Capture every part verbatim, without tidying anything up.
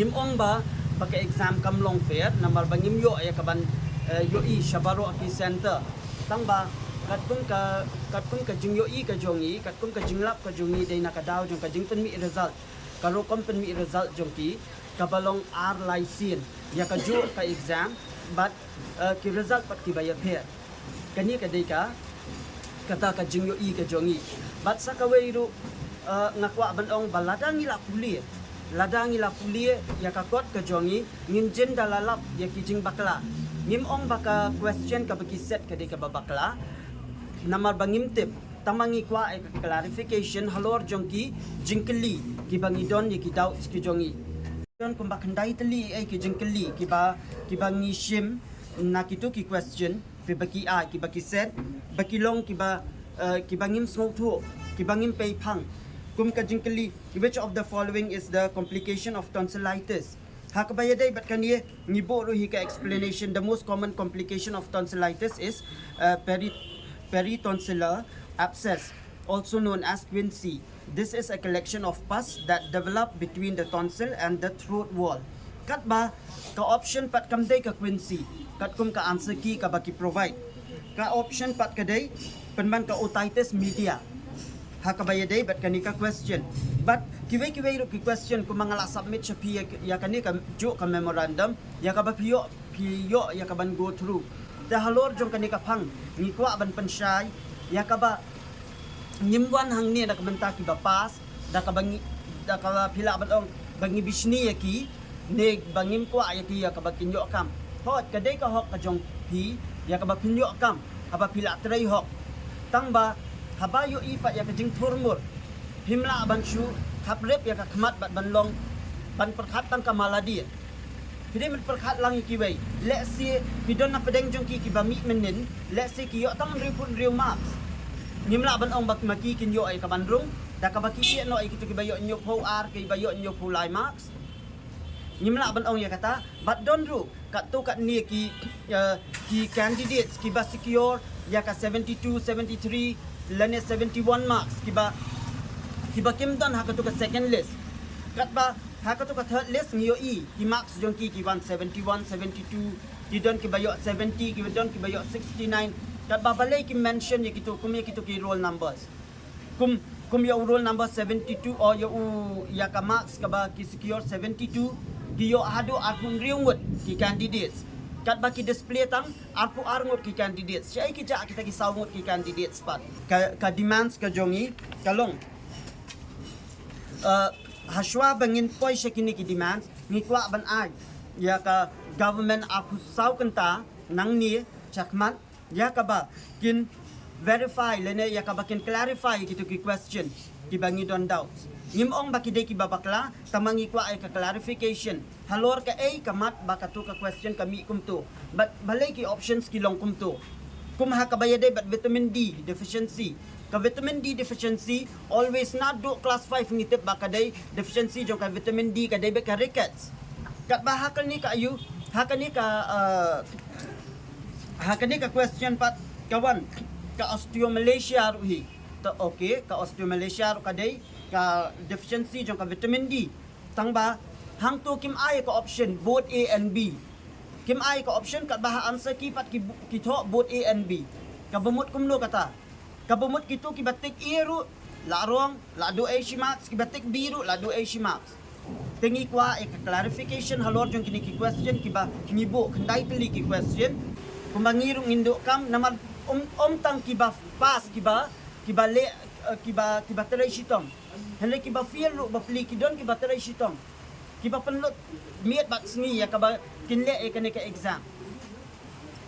Ngim ong ba ba ka exam kam long fair namar ba ngim ïoh ïa ka ban eh, ïohi sha baroh ki center. Tang ba katkum ka katkum ka jingïohi ka jong ngi, katkum ka jinglap ka jong ngi dei na ka daw jong ka jingpynmih result. Ka rukom pynmih result jong ki kaba long ar lai sien ïa ka juh ka exam bad eh, ki result pat kiba ïapher. Kane ka dei ka kata ka jingïohi ka jong ngi. Bad sa kawei ruh eh, nga kwah ban ong ba lada ngi la pule, lada ngi la pule ïa ka kot ka jong ngi, ngin jin da la lap ïa ki jingbakla. Ngim ong ba ka question kaba ki set ka dei kaba bakla namar ba ngim tip. Tang ba ngi kwah ïa ka clarification halor jong ki jingkylli kiba ngi don ïa ki doubts ki jong ngi. Don kumba khyndai tylli ïa ki jingkylli kiba kiba ngi shim na kito ki question kiba ki ai kiba ki set ba ki long kiba eh, kiba ngim sngewthuh, kiba ngim pei phang. Kum ka jingkylli, which of the following is the complication of tonsillitis? Ha kaba ïadei bad kane ngi buh ruh hi ka explanation. The most common complication of tonsillitis is uh, peri- peritonsillar abscess, also known as quinsy. This is a collection of pus that develop between the tonsil and the throat wall. Katba ka option pat kam dei ka quinsy katkum ka answer key kaba ki provide. Ka option pat ka dei pynban ka otitis media. Ha kaba ïadei bad kane ka question. Bad kiwei kiwei ruh ki question kumba nga la submit sha phi ïa- ïa kane ka juh ka memorandum ïa kaba phi ïoh phi ïoh ïa kaban go through. Te halor jong kane ka phang ngi kwah ban pynshai ïa kaba ngim wan hangne da ka bynta kiba pass da kaba ngi da kaba phi lah ban ong ba ngi bishni ïa ki ne ba ngim kwah ïa ki ïa kaba kin ïoh kam. Hooid ka dei ka hok ka jong phi ïa kaba phin ïoh kam haba phi lah trei hok. Tang ba haba ïohi pat ïa ka jingthurmur phim lah ban shu khaprep ïa ka khmat bad ban long ban pyrkhat tang ka mala die. Phi dei ban pyrkhat lang ïa kiwei. Lehse phi don na pdeng jong ki kiba mih mynnin, lehse ki ïoh tang hynriewphew hynriew marks. Ngim lah ban ong ba ma ki kin ïoh ïa kaban rung da kaba ki ïeh noh ïa kito kiba ïoh hynñiewphew ar kiba ïoh hynñiewphew lai marks. Ngim lah ban ong ïa kata. Bad don ruh katto katne ki eh, ki candidates kiba secure ïa ka seventy two, seventy three lane seventy one marks kiba kiba kim don ha kato ka second list. Katba ha kato ka third list ngi ïohi ki marks jong ki ki wan seventy one, seventy two, ki don kiba ïoh seventy, ki don kiba ïoh sixty nine. Katba balei ki mention ïa kito kum ïa kito ki roll numbers. Kum kum ïa u roll number seventy two o ïa u ïa ka marks kaba ki secure seventy two ki ïoh haduh arphew hynriew ngut ki candidates. Katba ki display tang arphew ar ngut ki candidates. Shaei ki jah kita ki saw ngut ki candidates pat. Ka, ka demands ka jong ngi ka long. Uh, hashwa ba ngin poi sha kine ki demands ngi kwah ban ai ïa ka government arphew saw kynta nangne shakhmat ïa kaba kin verify lane ïa kaba kin clarify kito ki question kiba ngi don doubts. Ngim ong ba ki dei kiba bakla tang ba ngi kwah ïa ka clarification halor kaei ka mat ba kato ka question ka mih kumto. Bad balei ki options ki long kumto. Kum ha kaba ïadei bad vitamin D deficiency. Ka vitamin D deficiency always naduh class five ngi tip ba ka dei deficiency jong ka vitamin D ka dei bad ka rickets. Katba ha kane ka ayu ha kane ka uh, ha kane ka question pat ka wan ka osteomalacia ruh hi. Ta okay ka osteomalacia ruh ka dei ka deficiency jong ka vitamin D. Tang ba hangto kim ai ka option both A and B. Kim ai ka option katba ha answer key pat ki, ki thoh both A and B. Kaba mut kumno kata. Kaba mut kito kiba tick A ruh la wrong la duh eighty marks, kiba tick B ruh la duh eighty marks. Te ngi kwah ïa ka clarification halor jong kine ki question kiba ngi buh khyndai tylli ki question. Kumba ngi ruh ngin duh kam namar um um tang kiba pass kiba kiba leh eh, kiba kiba trei shitom. Hynrei kiba fail ruh bapli ki don kiba trei shitom. Kiba pynlut miet bad sngi ïa kaba kin leh ïa kane ka exam.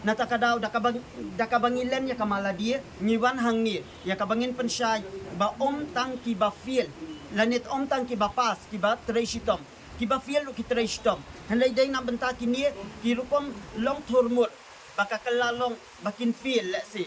Na ta ka daw da kaba da kaba ngi len ïa ka mala die ngi wan hangne ïa kaba ngin pynshai ba um tang kiba fail lane um tang kiba pass kiba trei shitom. Kiba fail ruh ki trei shitom. Hynrei dei na bynta kine ki rukom long thurmut ba ka kylla long ba kin fail lehse.